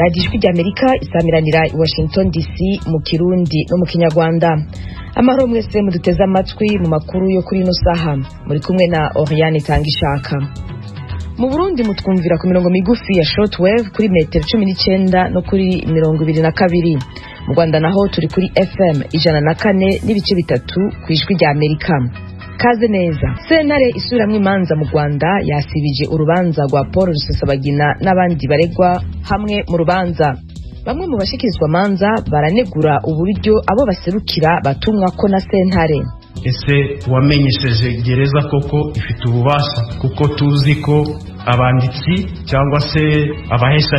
Radiyo Ijwi ry'Amerika isamiranira i Washington DC mu Kirundi no mu Kinyarwanda. Amahoro mwese muduteze amatwi mu makuru yo kuri ino saha, muri kumwe na Oriane Itangishaka. Mu Burundi mutwumvira ku mirongo migufi ya shortwave kuri metero 19 no kuri 22. Mu Rwanda naho turi kuri FM 104.3 ku Ijwi rya Amerika. Kaze neza. Sentare isubiramwo imanza mu Rwanda yasibije urubanza rwa Paul Rusesabagina n'abandi baregwa hamwe mu rubanza. Bamwe mu bashikirizwa manza baranegura uburyo abo baserukira batumwa ko na sentare. Ese wamenyesheje gereza koko ifite ububasha? Kuko tuzi ko abanditsi cyangwa se abahesha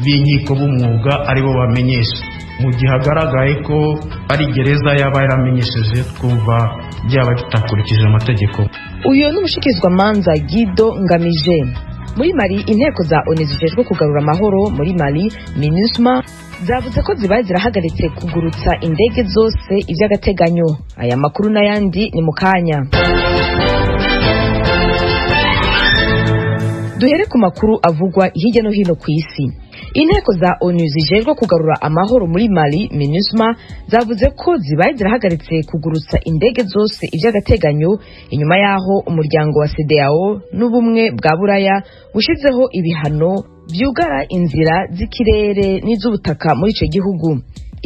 b'inkiko b'umwuga aribo bamenyesha. Mu gihe hagaragaye ko ari gereza yaba yaramenyesheje, twumva byaba bitakurikije amategeko. Uyu ni umushikirizwamanza Guido Ngamije. Muri Mali, inteko za ONU zijejwe kugarura amahoro muri Mali, MINUSMA, zavuze ko zibaye zirahagaritse kugurutsa indege zose ivy'agateganyo. Aya makuru n'ayandi ni mu kanya. Duhere ku makuru avugwa hirya no hino ku isi. Inteko za ONU zijejwe kugarura amahoro muri Mali, MINUSMA, zavuze ko zibaye zirahagaritse kugurutsa indege zose ivy'agateganyo inyuma yaho umuryango wa CEDEAO n'Ubumwe bwa Buraya bushizeho ibihano vyugara inzira z'ikirere n'iz'ubutaka muri ico gihugu.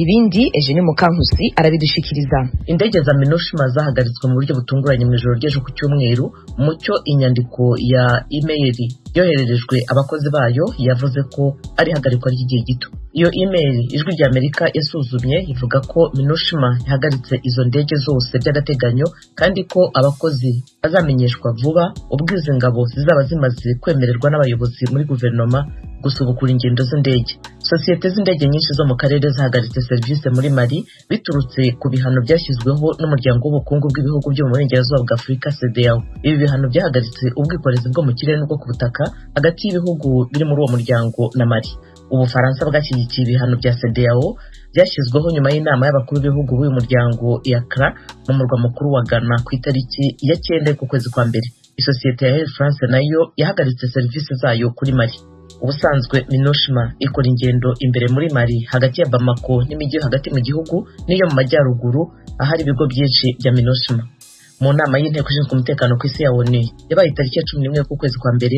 Ibindi Eugenie Mukankusi arabidushikiriza. Indege za MINUSMA zahagaritswe mu buryo butunguranye mu ijoro ry'ejo ku cyumweru, mucyo inyandiko ya imeyili yohererejwe abakozi bayo yavuze ko ari ihagarikwa ry'igihe gito. Iyo imeyili Ijwi rya Amerika yasuzumye ivuga ko MINUSMA ihagaritse izo ndege zose by'agateganyo, kandi ko abakozi bazamenyeshwa vuba ubwo izi ngabo zizaba zimaze kwemererwa n'abayobozi muri guverinoma gusubukura ingendo z'indege. Sosiyete z'indege nyinshi zo mu karere zahagaritse serivisi muri Mali biturutse ku bihano byashyizweho n'umuryango w'ubukungu bw'ibihugu byo mu burengerazuba bwa Afurika, CEDEAO. Ibi bihano byahagaritse ubwikorezi bwo mu kirere n'ubwo ku butaka hagati y'ibihugu biri muri uwo muryango na Mali. Ubufaransa bwashyigikiye ibihano bya CEDEAO byashyizweho nyuma y'inama y'abakuru b'ibihugu b'uyu muryango ya Accra mu murwa mukuru wa Ghana ku itariki ya 9 y'ukwezi kwa mbere. Isosiyete ya Air France nayo yahagaritse serivisi zayo kuri Mali. Ubusanzwe MINUSMA ikora ingendo imbere muri Mali hagati ya Bamako n'imijyi hagati mu gihugu n'iyo mu majyaruguru ahari ibigo byinshi bya MINUSMA. Mu nama y'inteko ishinzwe umutekano ku isi ya ONU yabaye itariki ya 11 y'ukwezi kwa mbere,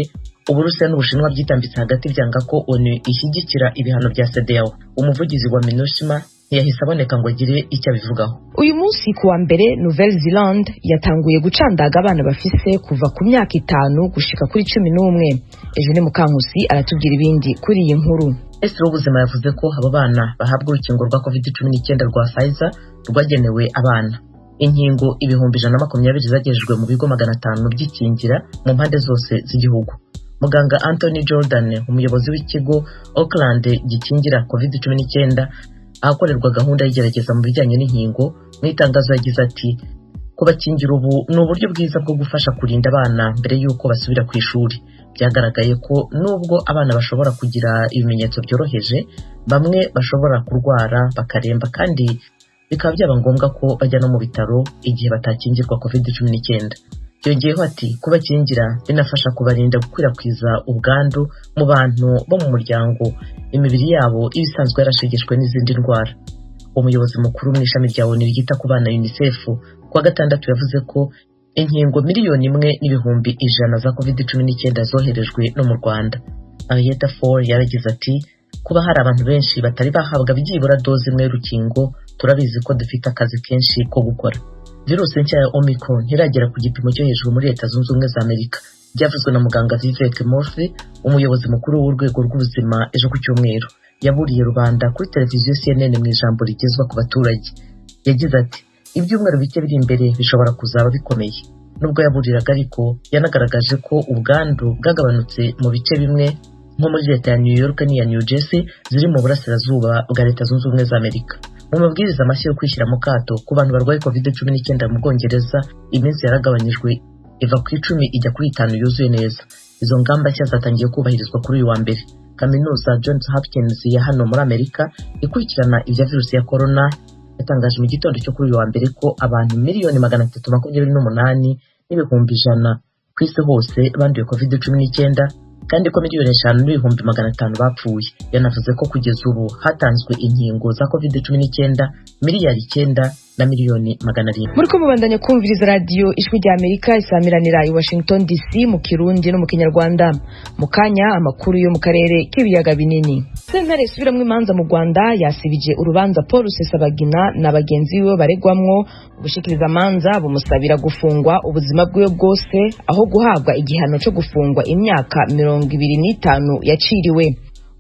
Uburusiya n'Ubushinwa byitambitse hagati byanga ko ONU ishyigikira ibihano bya CEDEAO. Umuvugizi wa MINUSMA ntiyahise aboneka ngo agire icyo abivugaho. Uyu munsi ku wa mbere, Nouvelle Zelande yatanguye gucandaga abana bafise kuva ku myaka 5 gushika kuri 11. Ejo ni Mukankusi aratubwira ibindi kuri iyi nkuru. Minisitiri w'ubuzima yavuze ko abo bana bahabwa urukingo rwa COVID-19 rwa Pfizer rwagenewe abana. Inkingo 120,000 zagejejwe mu bigo 500 by'ikingira mu mpande zose z'igihugu. Muganga Anthony Jordan, umuyobozi w'ikigo Auckland gikingira COVID-19 ahakorerwa gahunda y'igerageza mu bijyanye n'inkingo, mu itangazo yagize ati: "Kubakingira ubu ni uburyo bwiza bwo gufasha kurinda abana mbere y'uko basubira ku ishuri. Byagaragaye ko nubwo abana bashobora kugira ibimenyetso byoroheje, bamwe bashobora kurwara bakaremba kandi bikaba byaba ngombwa ko bajya no mu bitaro igihe batakingirwa COVID-19." Yongeyeho ati: "Kubakingira binafasha kubarinda gukwirakwiza ubwandu mu bantu bo mu muryango, imibiri yabo iba isanzwe yarashegeshwe n'izindi ndwara." Umuyobozi mukuru mu ishami rya ONU ryita ku bana, UNICEF, kuwa gatandatu yavuze ko inkingo 1,100,000 za COVID-19 zoherejwe no mu Rwanda. Henrietta Fore yaragize ati: "Kuba hari abantu benshi batari bahabwa byibura doze imwe y'urukingo, turabizi ko dufite akazi kenshi ko gukora." Virusi nshya ya Omicron ntiragera ku gipimo cyo hejuru muri Leta Zunze Ubumwe za Amerika. Byavuzwe na muganga Vivek Murthy, umuyobozi mukuru w'urwego rw'ubuzima, ejo ku cyumweru. Yaburiye rubanda kuri televiziyo CNN mu ijambo rigezwa ku baturage. Yagize ati: "Ibyumweru bike biri imbere bishobora kuzaba bikomeye." Nubwo yaburiraga ariko, yanagaragaje ko ubwandu bwagabanutse mu bice bimwe nko muri leta ya New York n'iya New Jersey ziri mu burasirazuba bwa Leta Zunze Ubumwe za Amerika. Mu mabwiriza mashya yo kwishyira mu kato ku bantu barwaye COVID-19 mu Bwongereza, iminsi yaragabanyijwe iva ku 10 ijya kuri 5 yuzuye neza. Izo ngamba nshya zatangiye kubahirizwa kuri uyu wa mbere. Kaminuza Johns Hopkins ya hano muri Amerika ikurikirana ibya virusi ya corona yatangaje mu gitondo cyo kuri uyu wa mbere ko abantu 328,100,000 ku isi hose banduye COVID-19. kandi ko 5,500,000 bapfuye. Yanavuze ko kugeza ubu hatanzwe inkingo za COVID-19 9,700,000,000. Muri ko mubandanya kumviriza radiyo Ijwi rya Amerika isamiranira i Washington DC mu Kirundi no mu Kinyarwanda. Mu kanya, amakuru yo mu karere k'ibiyaga binini. Sentare isubiramwo imanza mu Rwanda yasibije urubanza Paul Rusesabagina na bagenzi biwe baregwamwo. Ubushikiriza amanza bumusabira gufungwa ubuzima bwiwe bwose aho guhabwa igihano cyo gufungwa imyaka 25 yaciriwe.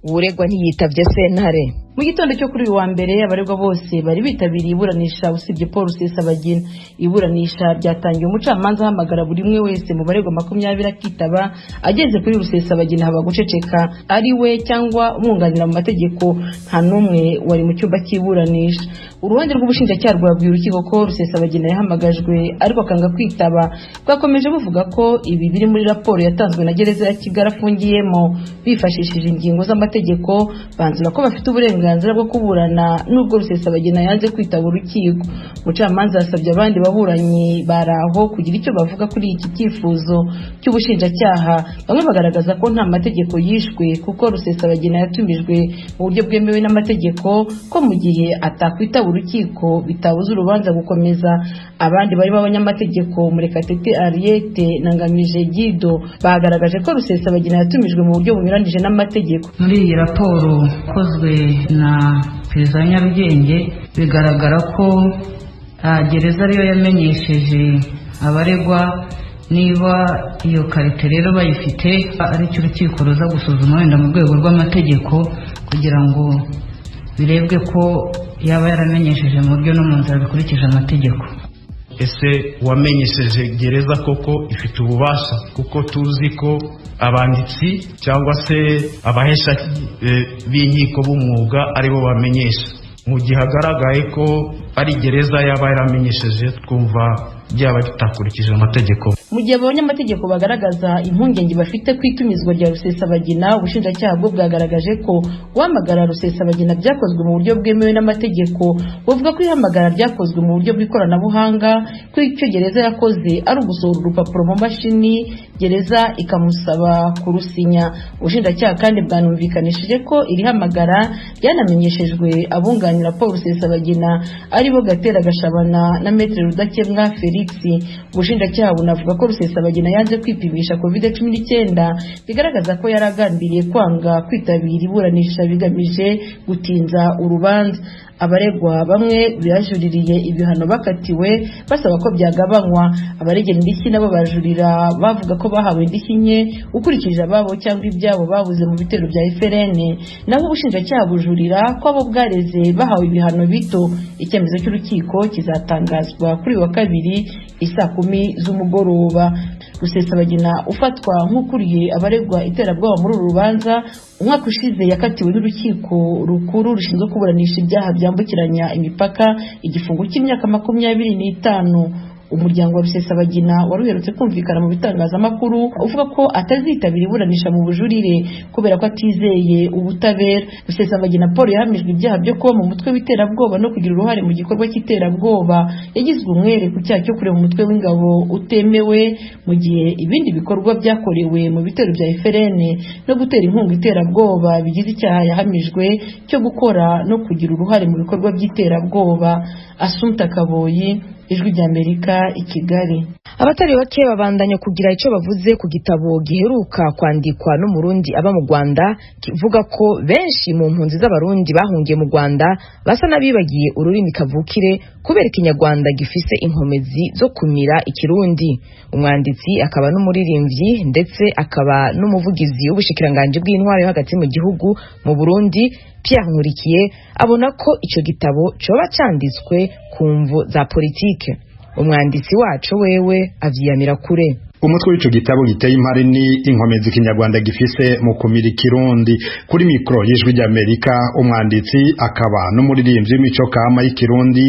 Uwuregwa ntiyitavye sentare. Mu gitondo cyo kuri uyu wa mbere, abaregwa bose bari bitabiriye iburanisha usibye Paul Rusesabagina. Iburanisha ryatangiye umucamanza ahamagara buri umwe wese mu baregwa 20 akitaba. Ageze kuri Rusesabagina haba guceceka, ari we cyangwa umwunganira mu mategeko nta n'umwe wari mu cyumba cy'iburanisha. Uruhande rw'ubushinjacyaha rwabwiye urukiko ko Rusesabagina yahamagajwe ariko akanga kwitaba. Bwakomeje buvuga ko ibi biri muri raporo yatanzwe na gereza ya Kigali afungiyemo. Bifashishije ingingo z'amategeko, banzura ko bafite uburenganzira bwo kuburana nubwo Rusesabagina yanze kwitaba urukiko. Umucamanza yasabye abandi baburanyi bari aho kugira icyo bavuga kuri iki cyifuzo cy'ubushinjacyaha. Bamwe bagaragaza ko nta mategeko yishwe kuko Rusesabagina yatumijwe mu buryo bwemewe n'amategeko, ko mu gihe atakwitaba urukiko bitabuza urubanza gukomeza. Abandi barimo abanyamategeko Murekatete Ariete na Ngamije Guido bagaragaje ko Rusesabagina yatumijwe mu buryo bunyuranije n'amategeko. Muri iyi raporo ikozwe na perezida wa Nyarugenge, bigaragara ko gereza ariyo yamenyesheje abaregwa. Niba iyo karite rero bayifite, aricyo urukiko ruza gusuzuma wenda mu rwego rw'amategeko kugira ngo birebwe ko yaba yaramenyesheje mu buryo no mu nzira bikurikije amategeko. Ese wamenyesheje gereza koko ifite ububasha, kuko tuzi ko abanditsi cyangwa se abahesha b'inkiko b'umwuga aribo bamenyesha? Mu gihe hagaragaye ko ari gereza yaba yaramenyesheje, twumva byaba bitakurikije amategeko. Mu gihe abanyamategeko bagaragaza impungenge bafite ku itumizwa rya Rusesabagina, ubushinjacyaha bwo bwagaragaje ko guhamagara Rusesabagina byakozwe mu buryo bwemewe n'amategeko. Buvuga ko ihamagara ryakozwe mu buryo bw'ikoranabuhanga, ko icyo gereza yakoze ari ugusohora urupapuro mu mashini, gereza ikamusaba kurusinya. Ubushinjacyaha kandi bwanumvikanishije ko iri hamagara ryanamenyeshejwe abunganira Paul Rusesabagina, aribo Gatera Gashabana na Maître Rudakemwa Felix. Ubushinjacyaha bunavuga ko Rusesabagina yanze kwipimisha COVID-19, bigaragaza ko yari agambiriye kwanga kwitabira iburanisha bigamije gutinza urubanza. Abaregwa bamwe bajuririye ibihano bakatiwe, basaba ko byagabanywa. Abaregera indishyi nabo bajurira bavuga ko bahawe indishyi nke ukurikije ababo cyangwa ibyabo babuze mu bitero bya FLN. Naho ubushinjacyaha bujurira ko abo bwareze bahawe ibihano bito. Icyemezo cy'urukiko kizatangazwa kuri uyu wa kabiri isaa 10 z'umugoroba. Rusesabagina ufatwa nk'ukuriye abaregwa iterabwoba muri uru rubanza, umwaka ushize yakatiwe n'urukiko rukuru rushinzwe kuburanisha ibyaha byambukiranya imipaka igifungo cy'imyaka 25. Umuryango wa Rusesabagina wari uherutse kumvikana mu bitangazamakuru uvuga ko atazitabira iburanisha mu bujurire kubera ko atizeye ubutabera. Rusesabagina Paul yahamijwe ibyaha byo kuba mu mutwe w'iterabwoba no kugira uruhare mu gikorwa cy'iterabwoba. Yagizwe umwere ku cyaha cyo kureba umutwe w'ingabo utemewe, mu gihe ibindi bikorwa byakorewe mu bitero bya FLN no gutera inkunga iterabwoba bigize icyaha yahamijwe cyo gukora no kugira uruhare mu bikorwa by'iterabwoba. Asumta Kaboyi, Ijwi ry'Amerika, i Kigali. Abatari bake babandanya kugira icyo bavuze ku gitabo giheruka kwandikwa n'Umurundi aba mu Rwanda, kivuga ko benshi mu mpunzi z'Abarundi bahungiye mu Rwanda basa n'abibagiye ururimi kavukire kubera Ikinyarwanda gifise inkomezi zo kumira Ikirundi. Umwanditsi akaba n'umuririmbyi ndetse akaba n'umuvugizi w'ubushikiranganji bw'intwaro yo hagati mu gihugu mu Burundi, Pierre Nkurikiye, abona ko ico gitabo coba canditswe ku mvo za politike. Umwanditsi wacu wewe avyiyamira kure. Umutwe w'ico gitabo giteye impari ni "Inkomezi Ikinyarwanda gifise mu kumira Ikirundi". Kuri mikro y'Ijwi ry'Amerika, umwanditsi akaba n'umuririmbyi w'imico kama y'Ikirundi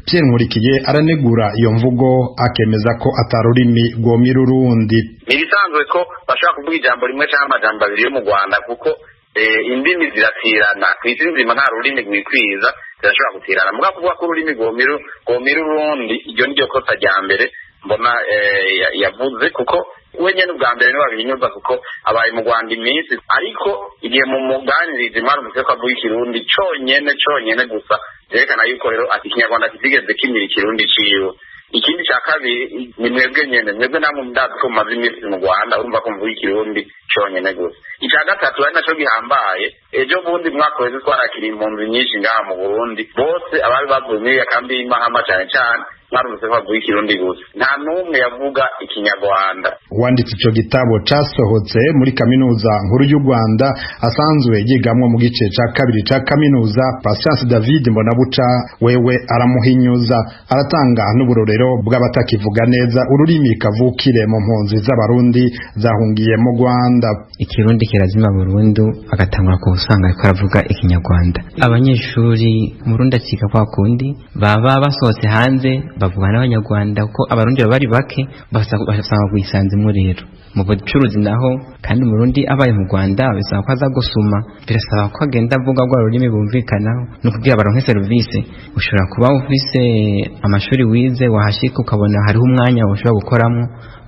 Pierre Nkurikiye aranegura iyo mvugo, akemeza ko atarurimi rwomira urundi. Ni ibisanzwe ko bashobora kuvuga ijambo rimwe cyangwa amajambo abiri yo mu Rwanda, kuko indimi ziratirana ku isi nzima, nta rurimi rwikwiza, zirashobora gutirana. Muga kuvuga ko ururimi rwomira urundi, iryo ni ryo kosa rya mbere. Mbona yavuze kuko we nyene ubwa mbere niwe abihinyuza, kuko abaye mu Rwanda iminsi, ariko igihe mu muganirizi mwarumvise ko avuga Ikirundi conyene conyene gusa, vyerekana yuko rero ati Ikinyarwanda kitigeze kimira Ikirundi ciwe. Ikindi cya kabiri ni mwebwe nyene, mwebwe namwe ndazi ko mumaze iminsi mu Rwanda, urumva ko mvuga Ikirundi conyene gusa. Icya gatatu ari naco gihambaye, ejo bundi mwaka weze twarakiriye impunzi nyinshi ngaha mu Burundi, bose abari bavuye muri iyo kambi y'Imahama cane cane mwarumvise ko bavuga Ikirundi gusa, nta n'umwe yavuga Ikinyarwanda. Uwanditse ico gitabo casohotse muri Kaminuza Nkuru y'u Rwanda asanzwe yigamwo mu gice ca kabiri ca kaminuza, Patience David Mbonabuca, wewe aramuhinyuza, aratanga n'uburorero bw'abatakivuga neza ururimi kavukire mu mpunzi z'Abarundi zahungiye mu Rwanda. Ikirundi kirazima burundu, agatangura kuwusanga ariko aravuga Ikinyarwanda. Abanyeshuri Murundi akiga kwa kundi baba basohotse hanze bavuga n'Abanyarwanda, kuko Abarundi baba bari bake, basanga guisanzemo. Rero mu bucuruzi naho kandi, Umurundi abaye mu Rwanda bisaba ko aza gusuma, birasaba ko agenda avuga rwa rurimi bumvikanaho no kugira baronke serivisi. Ushobora kuba ufise amashuri wize, wahashika ukabona hariho umwanya ushobora gukoramo,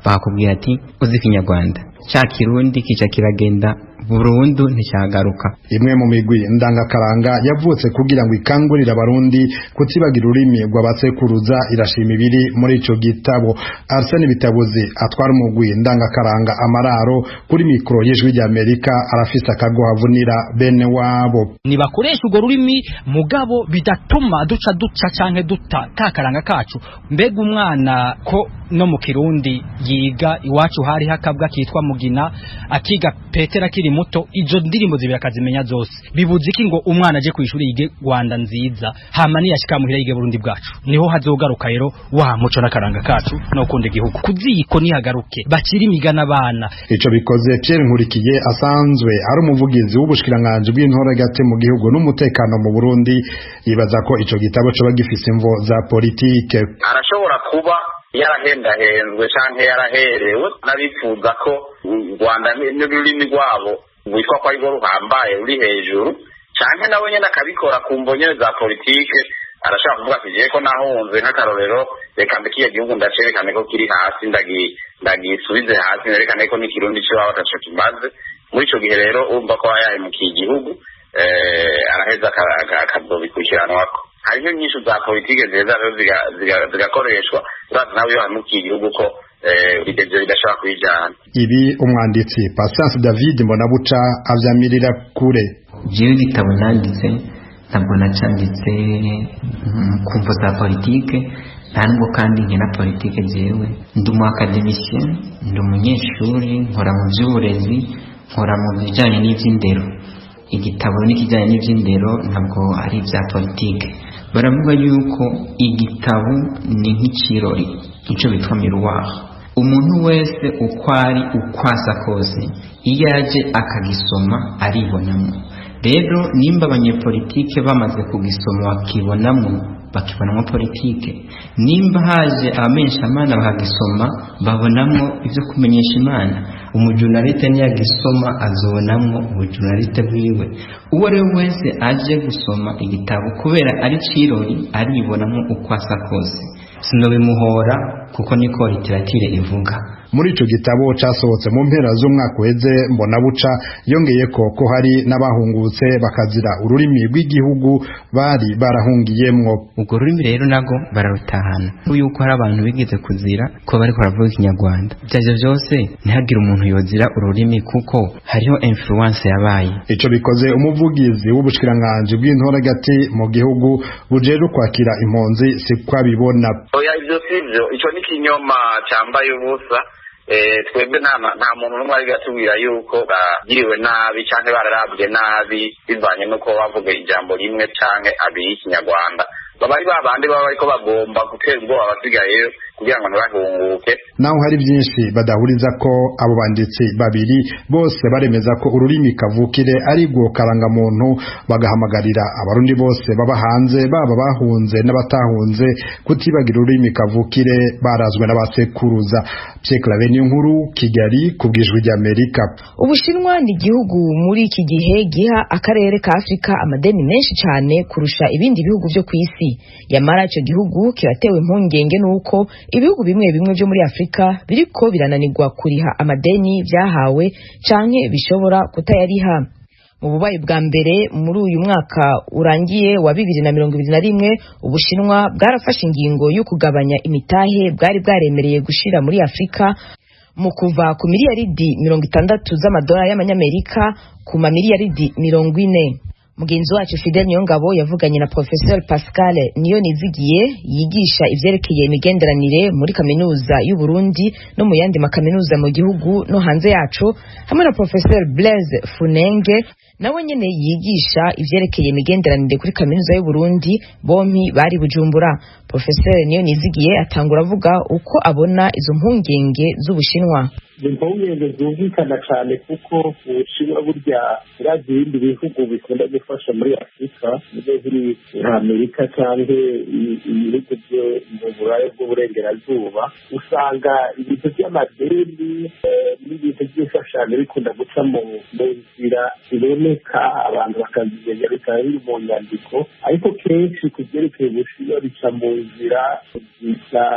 bakakubwira ati uzi Ikinyarwanda, ca Kirundi kica kiragenda burundu, nticyagaruka. Imwe mu migwi ndangakaranga yavutse kugira ngo ikangurire Abarundi kutibagira ururimi rw'abasekuruza irashima ibiri muri ico gitabo. Arsene Bitabuzi atwara umugwi ndangakaranga Amararo, kuri mikoro y'Ijwi ry'Amerika arafise akagohavunira bene wabo. Nibakoresha urwo rurimi, mugabo bidatuma duca duca canke duta ka karanga kacu. Mbega umwana ko no mu Kirundi yiga, iwacu hari hakabwa kitwa Mugina, akiga Petera akiri muto, izo ndirimbo zibiri akazimenya zose, bibuze iki ngo umwana aje kwishuri yige Rwanda Nziza, hama niyashika muhira yige Burundi Bwacu? Niho hazogaruka rero wa muco n'akaranga kacu no gukunda igihugu. Kuziko nihagaruke bakiri imigana abana. Ico bikoze, Pierre Nkurikiye asanzwe ari umuvugizi w'ubushikiranganji bw'intore gate mu gihugu n'umutekano mu Burundi yibaza ko ico gitabo coba gifise imvo za politike. Arashobora kuba yarahendahenzwe canke yaraherewe n'abifuza ko u Rwanda n'ururimi rwabo rwitwa ko arirwo ruhambaye ruri hejuru, canke nawe nyene akabikora ku mvo nyene za politike. Arashobora kuvuga ati jewe ko nahunze, nk'akarorero, reka mbe kiriya gihugu ndacerekane ko kiri hasi, ndagisubize hasi, nerekane ko n'Ikirundi c'iwabo ataco kimaze. Muri ico gihe rero urumva ko aba yahemukiye igihugu, araheza akazobikurikiranwako. Hariho inyishu za politike nziza rero zigakoreshwa, urazi nawe iyo wahemukiye igihugu ko ivyo bidashobora kuyijana. Ibi umwanditsi Patience David Mbonabuca avyamirira kure. Jewe igitabo nanditse ntabwo nacanditse ku mvo za politike, nta nubwo kandi nkina politike. Jewe ndi umu académicien, ndi umunyeshuri, nkora mu by'uburezi, nkora mu bijyanye n'iby'indero. Igitabo n'ikijyanye n'iby'indero, ntabwo ari ibya politike. Baravuga yuko igitabo ni nk'ikirori, icyo bitwa miroir. Umuntu wese uko ari, uko asa kose, iyo aje akagisoma aribonamo. Rero nimba abanyepolitike bamaze kugisoma bakibonamo, bakibonamo politike, nimba haje abamenyeshamana bakagisoma babonamo ibyo kumenyesha Imana, umujournaliste niyagisoma azobonamo ubujournaliste bwiwe, uwo ari we wese aje gusoma igitabo kubera ari cirori aribonamo uko asa kose, sinobimuhora kuko niko littérature ivuga. Muri ico gitabo casohotse mu mpera z'umwaka uheze, Mbonabuca yongeye ko ko hari n'abahungutse bakazira ururimi rw'igihugu bari barahungiyemwo. Urwo rurimi rero nago bararutahana, yuko hari abantu bigeze kuzira ko bariko baravuga Ikinyarwanda. Ivyo vyose ntihagire umuntu yozira ururimi kuko hariho influence yabaye. Ico bikoze, umuvugizi w'ubushikiranganji bw'intoragati mu gihugu bujejwe kwakira impunzi si kwabibona. Oya, ivyo sivyo, ico ni kinyoma cambaye ubusa. Twebwe nta muntu n'umwe ariko atubwira yuko bagiriwe nabi canke bararabwe nabi bivanye n'uko bavuga ijambo rimwe canke abiri y'Ikinyarwanda. Baba ari babandi baba bariko bagomba gutera ubwoba abasigayeyo kugira ngo ntibahunguke. Naho hari byinshi badahuriza ko abo banditsi babiri, bose baremeza ko ururimi kavukire ari rwo karangamuntu, bagahamagarira Abarundi bose baba hanze, baba bahunze n'abatahunze, kutibagira ururimi kavukire barazwe n'abasekuruza. Pierre Claver Niyonkuru, Kigali, ku bw'Ijwi ry'Amerika. Ubushinwa ni igihugu muri iki gihe giha akarere ka Afurika amadeni menshi cyane kurusha ibindi bihugu byo ku isi. Yamara icyo gihugu kiratewe impungenge n'uko ibihugu bimwe bimwe vyo muri Afrika biriko birananirwa kuriha amadeni vyahawe canke bishobora kutayariha. Mu bubayi bwa mbere muri uyu mwaka urangiye wa 2021, Ubushinwa bwarafashe ingingo yo kugabanya imitahe bwari bwaremereye gushira muri Afrika, mu kuva ku miliyaridi 60 z'amadolari y'amanyamerika ku mamiliyaridi 40. Mugenzi wacu Fidel Niyongabo yavuganye na Professeur Pascal Niyonizigiye, yigisha ivyerekeye imigenderanire muri Kaminuza y'u Burundi no mu yandi makaminuza mu gihugu no hanze yaco, hamwe na Professeur Blaise Funenge, nawe nyene yigisha ivyerekeye imigenderanire kuri Kaminuza y'u Burundi. Bompi bari Bujumbura. Professeur Niyonizigiye atangura avuga uko abona izo mpungenge z'Ubushinwa. Impungenge zumvikana cyane, kuko Ubushinwa burya uravye ibindi bihugu bikunda gufasha muri Afurika, niyo biri nka Amerika cyangwa ibihugu byo mu Buraya bw'Uburengerazuba, usanga ibintu by'amadeni n'ibintu by'imfashanyo bikunda guca mu nzira ziboneka, abantu bakabimenya, bikaba biri mu nyandiko. Ariko kenshi ku byerekeye Ubushinwa bica mu nzira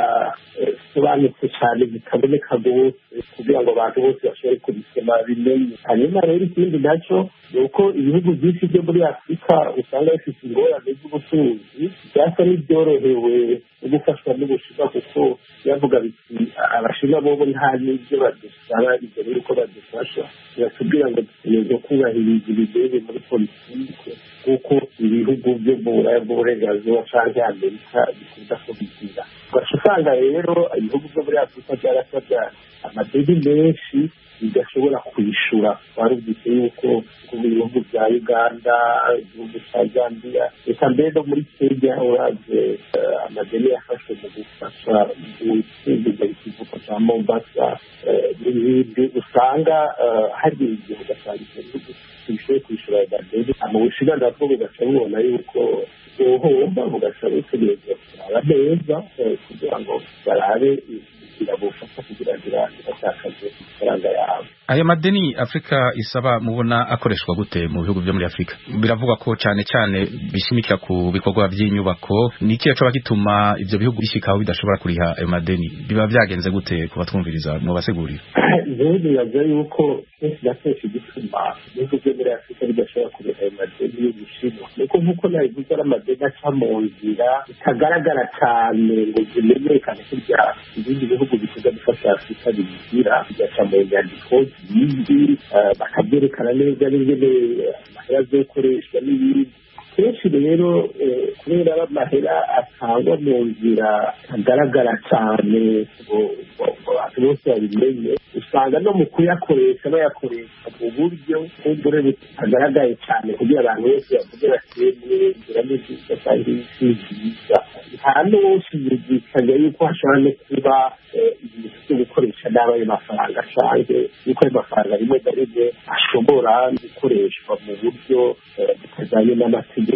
zidasobanutse cyane, zitaboneka rwose kugira ngo abantu bose bashobore kubisoma bimenye. Hanyuma rero ikindi nacyo ni uko ibihugu byinshi byo muri Afurika usanga bifite ingorane z'ubutunzi, byasa n'ibyorohewe no gufashwa n'Ubushinwa, kuko byavuga biti: "Abashinwa bobo nta n'ibyo badusaba imbere y'uko badufasha, biratubwira ngo dutegerezwa kubahiriza ibidebe muri politike kuko ibihugu byo mu Buraya bw'Uburengerazuba canke Amerika bikunda kubigira." Ugaca usanga rero ibihugu byo muri Afurika byarasabye amadeni menshi bidashobora kwishura. Warumvise yuko mu bihugu bya Uganda, igihugu cya Zambia, reka mbere no muri Kenya, uravye amadeni yafashwe mu gufasha gutsindiza ikivuko cya Mombasa n'ibindi, usanga hari igihe ugasanga ivyo bihugu ntibishoboye kwishura ayo madeni. Mu Bushinwa nabwo bugaca bubona yuko buhomba, bugaca butegerezwa kuraba neza kugira ngo barabe inzira bufata kugira ngo ntibatakaze amafaranga yabo. Ayo madeni Afrika isaba, mubona akoreshwa gute mu bihugu byo muri Afrika? Biravugwa ko cyane cyane bishimikira ku bikorwa by'inyubako. Ni ikihe coba gituma ivyo bihugu bishikaho bidashobora kuriha ayo madeni? Biba byagenze gute? Kubatwumviriza mubasigurira. Rero nibaza yuko kenshi na kenshi igituma ibihugu byo muri Afurika bidashobora kuriha ayo madeni y'Ubushinwa nuko, nk'uko nabivuze, ari amadeni aca mu nzira zitagaragara cyane ngo zimenyekane kurya ibindi bihugu bikunda gufasha Afurika bigira, bigaca mu nyandiko zizwi, bakabyerekana neza n'ingene amahera azokoreshwa n'ibindi. Kenshi rero kubera amahera atangwa mu nzira agaragara cyane ngo abantu bose babimenye, usanga no mu kuyakoresha bayakoresha mu buryo kumbure butagaragaye cyane kugira abantu bose bavuge bati: "Inzira ni nziza cyangwa si nziza." Nta n'uwoshidikanya yuko hashobora no kuba ibintu byo gukoresha nabi ayo mafaranga, canke yuko ayo mafaranga rimwe na rimwe ashobora gukoreshwa mu buryo butajyanye n'amategeko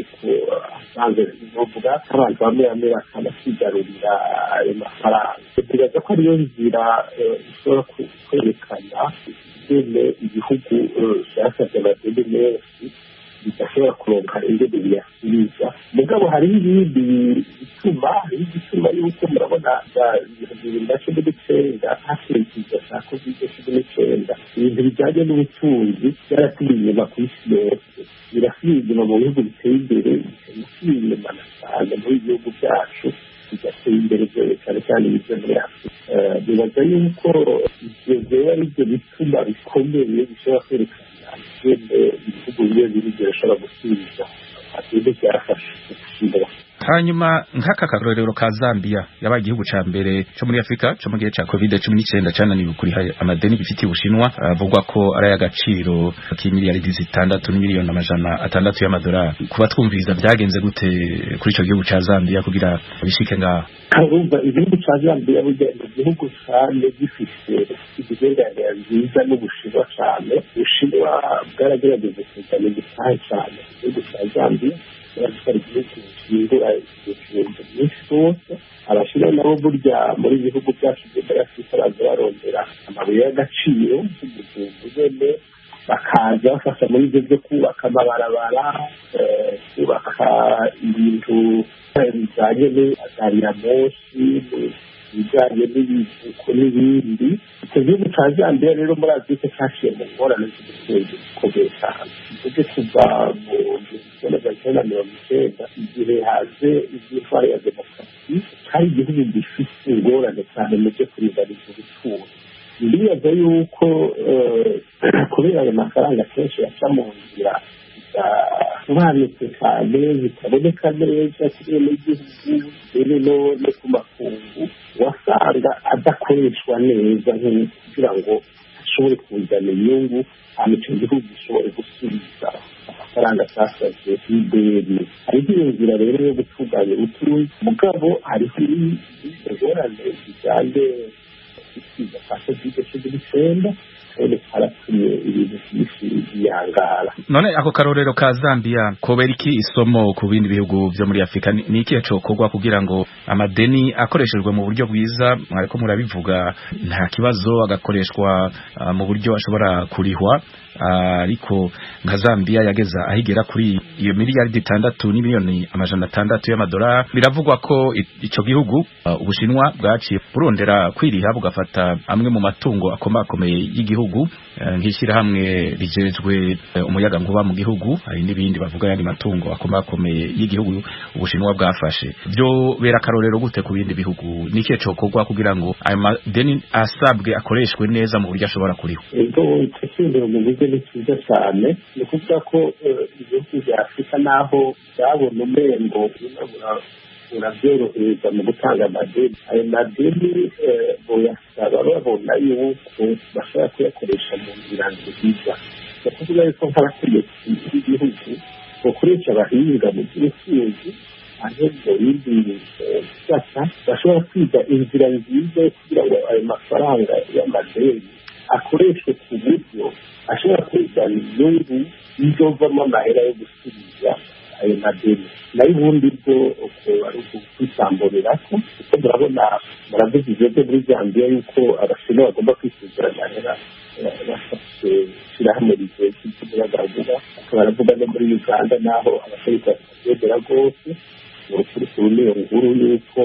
asanzwe, novuga abantu bamwe bamwe bakanakigarurira ayo mafaranga. Bibaza ko ariyo nzira ishobora kwerekana ingene ibihugu byasabye amadeni menshi bidashobora kuronka ingene biyasubiza. Mugabo hariho ibindi bituma, hariho igituma yuko murabona 2019 hakurikizwa ca COVID-19, ibintu bijyanye n'ubutunzi byarasubiye inyuma ku isi yose, birasubiye inyuma mu bihugu biteye imbere, bikanasubira inyuma na cyane muri bihugu byacu bigateye imbere, cyane cyane ibyo muri Afurika. Bibaza yuko ivyo vyoba ari byo bituma bikomeye bishobora kwerekana ingene ibihugu bimwe biri bishobora gusubiza amadeni byafashe gushinga. Hanyuma nk'aka karorero ka Zambia, yabaye igihugu ca mbere co muri Afrika co mu gihe ca COVID-19 cananiwe kuriha amadeni gifitiye Ubushinwa, avugwa ko ari ay'agaciro k'imiliyaridi 6 n'imiliyoni 600 y'amadolari. Kuba twumviriza, byagenze gute kuri ico gihugu ca Zambia kugira bishike ngaho? Urumva, igihugu ca Zambia burya ni igihugu cane gifise imigenderanire nziza n'Ubushinwa cane. Ubushinwa bwaragerageje kuzana igitahe cane igihugu ca Zambia, baratwara igihugu gihindura ibicuruzwa byinshi rwose. Abashinwa nabo burya muri bihugu byacu byo muri Afurika baza barondera amabuye y'agaciro nk'umujumbu nyene. Bakaza bafasha muri ibyo byo kubaka amabarabara, kubaka ibintu bijyanye na gari ya moshi, ibijyanye n'ibivuko n'ibindi. Icyo gihugu cya Zambia rero muri Afurika cyaciye mu ngorane z'ubutunzi zikomeye cyane. Tuvuge kuva mu 1990, igihe haje iby'intwaro ya demokarasi, cyari igihugu gifite ingorane cyane mu byo kuringaniza ubutunzi. Ndibaza yuko kubera ayo mafaranga kenshi yaca mu nzira zidasobanutse cyane, zitaboneka neza kuri n'igihugu mbere no ku makungu, wasanga adakoreshwa neza kugira ngo ashobore kuzana inyungu, hanyuma icyo gihugu gishobore gusubiza amafaranga atasabye y'ideni. Hariho iyo nzira rero yo gutunganya ubutunzi, mugabo hariho ingorane zijyanye ikiza cya COVID-19, kandi cyaratumye ibintu byinshi biyangara. None ako karorero ka Zambia kobera iki isomo ku bindi bihugu vyo muri Afrika? Ni ikihe cokorwa kugira ngo amadeni akoreshejwe mu buryo bwiza, mwariko murabivuga, nta kibazo, agakoreshwa mu buryo ashobora kurihwa, ariko nka Zambia yageza ahigera kuri iyo 6,6 miliyoni y'amadolari. Biravugwa ko ico gihugu Ubushinwa bwaciye burondera kwiriha, bugafata amwe mu matungo akomakomeye y'igihugu, nk'ishyirahamwe rijejwe umuyaga nkuba mu gihugu. Hari n'ibindi bavuga, yandi matungo akomakomeye y'igihugu Ubushinwa bwafashe. Byo bera akarorero gute ku bindi bihugu? Ni ikihe cokorwa kugira ngo ayo madeni asabwe akoreshwe neza mu buryo ashobora kurihwa? Ego, icyo cyumviro muvuze ni cyiza cyane. Ni ukuvuga ko ibihugu bya Afurika, naho byabona umengo urabyorohereza mu gutanga amadeni, ayo madeni boyasaba babona yuko bashobora kuyakoresha mu nzira nziza. Ni ukuvuga yuko nk'abategetsi b'igihugu bakoresha abahinga mu by'ubutunzi ahubwo bindi bisata, bashobora kwiga inzira nziza yo kugira ngo ayo mafaranga y'amadeni akoreshwe ku buryo ashobora kuzana inyungu izovamo amahera yo gusubiza ayo madeni. Nayo ubundi bwo ari ukwisamburira ko, kuko murabona, muravuze ibyo byo muri Zambia, yuko Abashinwa bagomba kwisuzura amahera bafashe ishyirahamwe rigeze ry'umuyagankuba, bakaba baravuga no muri Uganda, naho abategetsi batabyemera rwose. Mu rukuru niyo nkuru yuko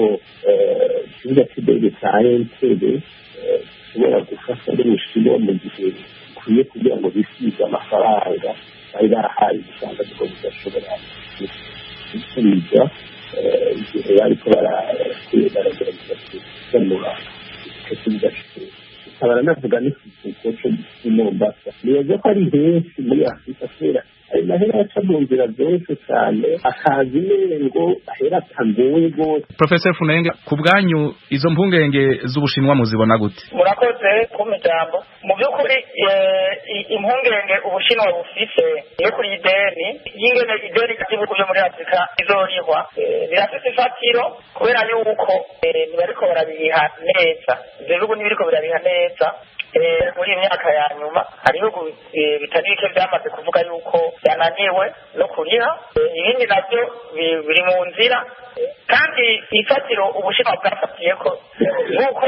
ikibuga cy'indege cya Entebbe gishobora gufasha n'Ubushinwa mu gihe bikwiye kugira ngo bisize amafaranga bari barahaye usanga ariko bidashobora gusubiza, igihe bariko baragerageza gukemura icyo kibuga cy'indege. Baranavuga n'ikivuko cyo i Mombasa. Nibaza ko ari henshi muri Afurika, kubera ayo mahera yaca mu nzira zoroshe cyane, akaza imengo ahera atagoye rwose. Professor Funenge, ku bwanyu izo mpungenge z'Ubushinwa muzibona gute? Murakoze kumpa ijambo. Mu by'ukuri, impungenge Ubushinwa bufise yo kuri ideni, y'ingene ideni ry'ibihugu byo muri Afurika izorihwa, birafise ifatiro, kubera yuko ntibariko barabiha neza. Ivyo bihugu ntibiriko birabiha neza. Muri iyi myaka ya nyuma hari ibihugu bitari bike byamaze kuvuga yuko byananiwe no kuriha, ibindi navyo biri mu nzira. Kandi ifatiro Ubushinwa bwafatiye ko nk'uko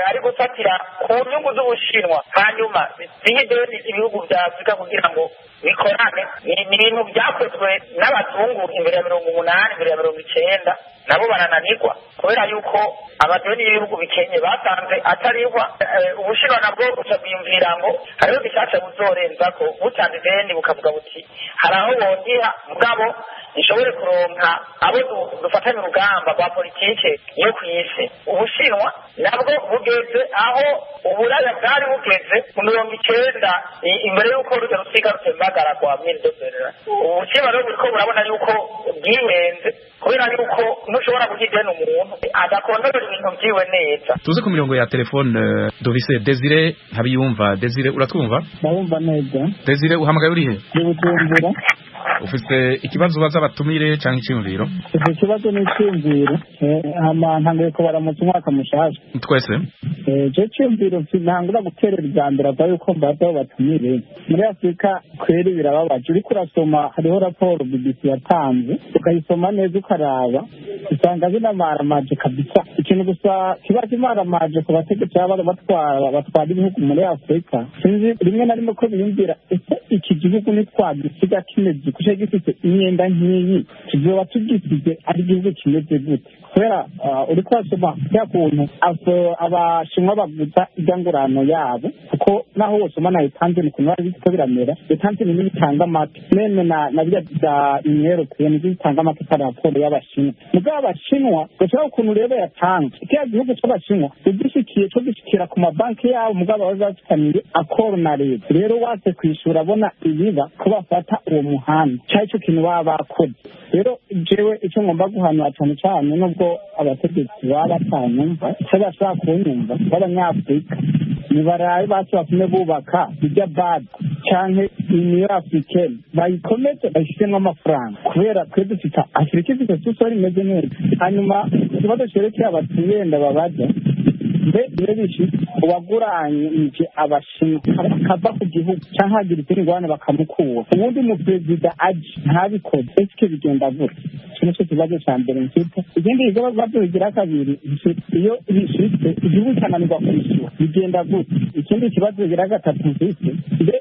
ari gufatira ku nyungu z'Ubushinwa, hanyuma zihe ideni ibihugu bya Afurika kugira ngo bikorane, ni ibintu byakozwe n'abazungu imbere ya 80, imbere ya 90, nabo barananirwa, kubera yuko amadeni y'ibihugu bikenye basanze atarihwa. Ubushinwa nabwo buca bwiyumvira ngo hariho gishasha buzorenzako, butanze ideni bukavuga buti hari aho bondiha, mugabo ishobore kuronka abo dufatanye urugamba rwa politike yo ku isi. Ubushinwa nabwo bugeze aho Uburaya bwari bugeze mu 90, imbere y'uko rujya rusiga rutembagara rwa mille. Ubushinwa rero buriko burabona yuko bwihenze, kubera yuko ntushobora guha ideni umuntu adakontorora ibintu vyiwe neza. Tuze ku mirongo ya telefone, dovise Desire Ntabiyumva. Desire, uratwumva? Ndabumva neza. Desire, uhamagaye urihe? Ndi Bujumbura. Ufite ikibazo ubaza abatumire canke iciyumviro? Ikibazo ni iciyumviro. Ntanguye kubaramutsa umwaka mushasha. Twese. Je ciyumviro ntangura guterera irya mbere ava yuko mbaza aho batumire. Muri Afurika kweri birababaje, uriko urasoma hariho raporo BBC yatanze, ukayisoma neza ukaraba usanga binamaramaje kabisa. Ikintu gusa kiba kimaramaje ku bategetsi baba batwara ibihugu muri Afurika, sinzi rimwe na rimwe ko biyumvira ese iki gihugu nitwagisiga kimeze kuko gifite imyenda nk'iyi tuzoba tugisize ari igihugu kimeze gute? Kubera uriko urasoma bya kuntu abashinwa baguza irya yabo, kuko naho wosoma na etanzini ukuntu bari biriko biramera, etanzini niyo itanga amata meme na birya bya imyero nivyo bitanga amata kwa raporo y'abashinwa. Mugabo abashinwa gashobora ukuntu rero yatanga kiriya gihugu c'abashinwa ugishikiye co gishikira ku mabanki yabo, mugabo baba bafitaniye akoro na leta. Rero wase kwishura abona ibiba ko bafata uwo muhanda cari ico kintu baba bakoze. Rero jewe ico ngomba guhanura cane cane, nubwo abategetsi baba batanyumva ico bashobora kunyumva b'abanyafurika, nibarabe basi batume bubaka irya bad canke union africaine, bayikomeze bayishiremwo amafaranga, kubera twe dufite Afurika ifite sous-sol imeze neza. Hanyuma ikibazo cerekeye abatuyenda babaza, mbe iyo bishitse uwaguranyije abashinwa akava ku gihugu canke hagira izindi ngorane bakamukura, ubundi umuperezida aje ntabikoze, eske bigenda gute? Ico nico kibazo ca mbere mfite. Ikindi kibazo bigira kabiri, iyo bishitse igihugu kikananirwa kwishura bigenda gute? Ikindi kibazo bigira gatatu mfite, mbe